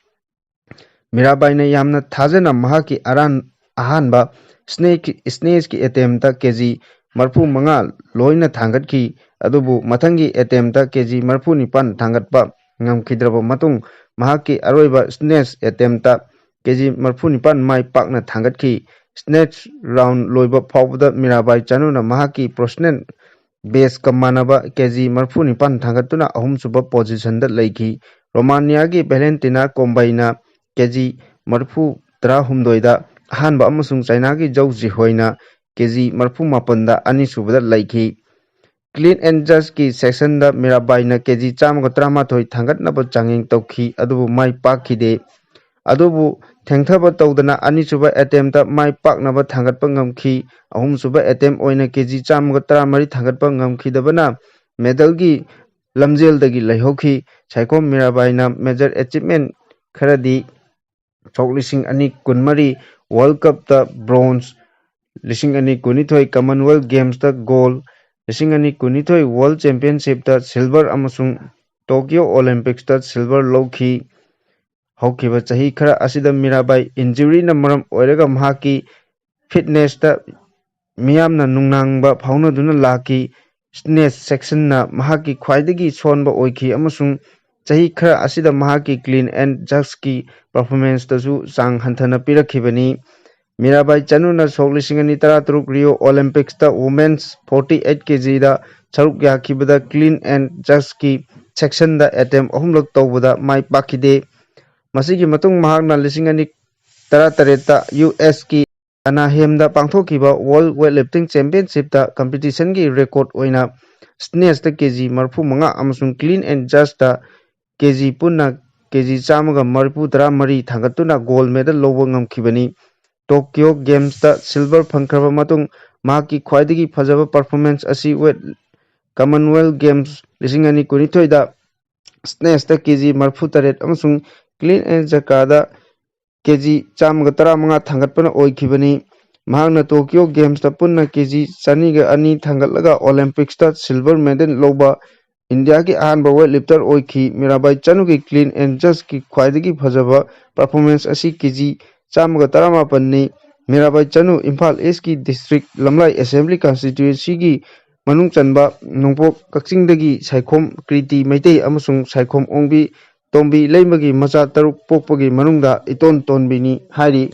ꯃꯤꯔꯥꯕꯥꯏꯅ ꯌꯥꯝꯅ ꯊꯥꯖꯅ ꯃꯍꯥꯛꯀꯤ ꯑꯔꯥꯟ-, ꯑꯍꯥꯟꯕ snatch, snatch ꯀꯤ attempt ꯇ ꯀꯦꯖꯤ ꯃꯔꯤꯐꯨ ꯃꯉꯥ ꯂꯣꯏꯅ ꯊꯥꯡꯒꯠꯈꯤ, ꯑꯗꯨꯕꯨ ꯃꯊꯪꯒꯤ attempt ꯇ ꯀꯦꯖꯤ ꯃꯔꯤꯐꯨ ꯅꯤꯄꯥꯟ ꯊꯥꯡꯒꯠꯄ ꯉꯝꯈꯤꯗ꯭ꯔꯕ ꯃꯇꯨꯡ, ꯃꯍꯥꯛꯀꯤ ꯑꯔꯣꯏꯕ snatch attempt ꯇ ꯀꯦꯖꯤ ꯃꯔꯤꯐꯨ ꯅꯤꯄꯥꯟ ꯃꯥꯏ ꯄꯥꯛꯅ ꯊꯥꯡꯒꯠꯈꯤ꯫ Snatch round ꯂꯣꯏꯕ ꯐꯥꯎꯕꯗ ꯃꯤꯔꯥꯕꯥꯏ ꯆꯅꯨꯅ ꯃꯍꯥꯛꯀꯤ personal best ꯀ ꯃꯥꯟꯅꯕ ꯀꯦꯖꯤ ꯃꯔꯤꯐꯨ ꯅꯤꯄꯥꯟ ꯊꯥꯡꯒꯠꯇꯨꯅ ꯑꯍꯨꯝꯁꯨꯕ position ꯗ ꯂꯩꯈꯤ꯫ ꯔꯣꯃꯥꯅꯤꯌꯥꯒꯤ ꯚꯦꯂꯦꯟꯇꯤꯅꯥ ꯀꯣꯝꯕꯩꯅ ꯀꯦꯖꯤ ꯃꯔꯤꯐꯨ ꯇꯔꯥꯍꯨꯝꯗꯣꯏꯗ ꯑꯍꯥꯟꯕ ꯑꯃꯁꯨꯡ ꯆꯥꯏꯅꯥꯒꯤ ꯖꯧ ꯖꯤꯍꯣꯏꯅ ꯀꯦ ꯖꯤ ꯃꯔꯤꯐꯨ ꯃꯥꯄꯟꯗ ꯑꯅꯤꯁꯨꯕꯗ ꯂꯩꯈꯤ꯫ Clean and Jerkꯀꯤ sectionꯗ ꯃꯤꯔꯥꯕꯥꯏꯅ ꯀꯦ ꯖꯤ ꯆꯥꯝꯃꯒ ꯇꯔꯥꯃꯥꯊꯣꯏ ꯊꯥꯡꯒꯠꯅꯕ ꯆꯥꯡꯌꯦꯡ ꯇꯧꯈꯤ, ꯑꯗꯨꯕꯨ ꯃꯥꯏ ꯄꯥꯛꯈꯤꯗꯦ꯫ ꯑꯗꯨꯕꯨ ꯊꯦꯡꯊꯕ ꯇꯧꯗꯅ ꯑꯅꯤꯁꯨꯕ attemptꯇ ꯃꯥꯏ ꯄꯥꯛꯅꯕ ꯊꯥꯡꯒꯠꯄ ꯉꯝꯈꯤ꯫ ꯑꯍꯨꯝꯁꯨꯕ attempt ꯑꯣꯏꯅ ꯀꯦ ꯖꯤ ꯆꯥꯝꯃꯒ ꯇꯔꯥꯃꯔꯤ ꯊꯥꯡꯒꯠꯄ ꯉꯝꯈꯤꯗꯕꯅ medalꯒꯤ ꯂꯝꯖꯦꯜꯗꯒꯤ ꯂꯩꯍꯧꯈꯤ꯫ ꯁꯥꯏꯈꯣꯝ ꯃꯤꯔꯥꯕꯥꯏꯅ major achievement ꯈꯔꯗꯤ ꯁꯣꯛ ꯂꯤꯁꯤꯡ ꯑꯅꯤ ꯀꯨꯟꯃꯔꯤ World Cupꯇ bronze, ꯂꯤꯁꯤꯡ ꯑꯅꯤ ꯀꯨꯟꯅꯤꯊꯣꯏ Commonwealth Gamesꯇ gold, ꯂꯤꯁꯤꯡ ꯑꯅꯤ ꯀꯨꯟꯅꯤꯊꯣꯏ World Championshipꯇ silver ꯑꯃꯁꯨꯡ Tokyo Olympicsꯇ silver ꯂꯧꯈꯤ꯫ ꯍꯧꯈꯤꯕ ꯆꯍꯤ ꯈꯔ ꯑꯁꯤꯗ ꯃꯤꯔꯥꯕꯥꯏ injuryꯅ ꯃꯔꯝ ꯑꯣꯏꯔꯒ ꯃꯍꯥꯛꯀꯤ fitnessꯇ ꯃꯤꯌꯥꯝꯅ ꯅꯨꯡꯅꯥꯡꯕ ꯐꯥꯎꯅꯗꯨꯅ ꯂꯥꯛꯈꯤ꯫ Snatch sectionꯅ ꯃꯍꯥꯛꯀꯤ ꯈ꯭ꯋꯥꯏꯗꯒꯤ ꯁꯣꯟꯕ ꯑꯣꯏꯈꯤ ꯑꯃꯁꯨꯡ ꯆꯍꯤ ꯈꯔ ꯑꯁꯤꯗ ꯃꯍꯥꯛꯀꯤ clean and jerkꯀꯤ performanceꯇꯁꯨ ꯆꯥꯡ ꯍꯟꯊꯅ ꯄꯤꯔꯛꯈꯤꯕꯅꯤ꯫ ꯃꯤꯔꯥꯕꯥꯏ ꯆꯅꯨꯅ ꯁꯣꯛ ꯂꯤꯁꯤꯡ ꯑꯅꯤ ꯇꯔꯥꯇꯔꯨꯛ Rio Olympicsꯇ women's forty eight kgꯗ ꯁꯔꯨꯛ ꯌꯥꯈꯤꯕꯗ clean and jerkꯀꯤ sectionꯗ attempt ꯑꯍꯨꯝꯂꯛ ꯇꯧꯕꯗ ꯃꯥꯏ ꯄꯥꯛꯈꯤꯗꯦ꯫ ꯃꯁꯤꯒꯤ ꯃꯇꯨꯡ ꯃꯍꯥꯛꯅ ꯂꯤꯁꯤꯡ ꯑꯅꯤ ꯇꯔꯥꯇꯔꯦꯠꯇ ꯌꯨ ꯑꯦꯁꯀꯤ ꯑꯅꯥꯍꯦꯝꯗ ꯄꯥꯡꯊꯣꯛꯈꯤꯕ World Weightlifting Championshipꯇ competitionꯒꯤ record ꯑꯣꯏꯅ snatchꯇ ꯀꯦ ꯖꯤ ꯃꯔꯤꯐꯨ ꯃꯉꯥ ꯑꯃꯁꯨꯡ clean and jerkꯇ ꯀꯦ ꯖꯤ ꯄꯨꯟꯅ ꯀꯦ ꯖꯤ ꯆꯥꯝꯃꯒ ꯃꯔꯤꯐꯨ ꯇꯔꯥꯃꯔꯤ ꯊꯥꯡꯒꯠꯇꯨꯅ gold medal ꯂꯧꯕ ꯉꯝꯈꯤꯕꯅꯤ꯫ Tokyo Gamesꯇ silver ꯐꯪꯈ꯭ꯔꯕ ꯃꯇꯨꯡ ꯃꯍꯥꯛꯀꯤ ꯈ꯭ꯋꯥꯏꯗꯒꯤ ꯐꯖꯕ performance ꯑꯁꯤ weight Commonwealth Games ꯂꯤꯁꯤꯡ ꯑꯅꯤ ꯀꯨꯟꯅꯤꯊꯣꯏꯗ snatchꯇ ꯀꯦ ꯖꯤ ꯃꯔꯤꯐꯨ ꯇꯔꯦꯠ ꯑꯃꯁꯨꯡ clean and jerkꯗ ꯀꯦ ꯖꯤ ꯆꯥꯝꯃꯒ ꯇꯔꯥꯃꯉꯥ ꯊꯥꯡꯒꯠꯄꯅ ꯑꯣꯏꯈꯤꯕꯅꯤ꯫ ꯃꯍꯥꯛꯅ Tokyo Gamesꯇ ꯄꯨꯟꯅ ꯀꯦ ꯖꯤ ꯆꯅꯤꯒ ꯑꯅꯤ ꯊꯥꯡꯒꯠꯂꯒ Olympicsꯇ silver medal ꯂꯧꯕ ꯏꯟꯗꯤꯌꯥꯒꯤ ꯑꯍꯥꯟꯕ weightlifter ꯑꯣꯏꯈꯤ꯫ ꯃꯤꯔꯥꯕꯥꯏ ꯆꯅꯨꯒꯤ clean and jerkꯀꯤ ꯈ꯭ꯋꯥꯏꯗꯒꯤ ꯐꯖꯕ performance ꯑꯁꯤ ꯀꯦ ꯖꯤ ꯆꯥꯝꯃꯒ ꯇꯔꯥꯃꯥꯄꯟꯅꯤ꯫ ꯃꯤꯔꯥꯕꯥꯏ ꯆꯅꯨ ꯏꯝꯐꯥꯜ Eastꯀꯤ district ꯂꯝꯂꯥꯏ assembly constituencyꯒꯤ ꯃꯅꯨꯡ ꯆꯟꯕ ꯅꯣꯡꯄꯣꯛ ꯀꯛꯆꯤꯡꯗꯒꯤ ꯁꯥꯏꯈꯣꯝ ꯀ꯭ꯔꯤꯇꯤ ꯃꯩꯇꯩ ꯑꯃꯁꯨꯡ ꯁꯥꯏꯈꯣꯝ ꯑꯣꯡꯕꯤ ꯇꯣꯝꯕꯤ ꯂꯩꯃꯒꯤ ꯃꯆꯥ ꯇꯔꯨꯛ ꯄꯣꯛꯄꯒꯤ ꯃꯅꯨꯡꯗ ꯏꯇꯣꯟ ꯇꯣꯟꯕꯤꯅꯤ ꯍꯥꯏꯔꯤ꯫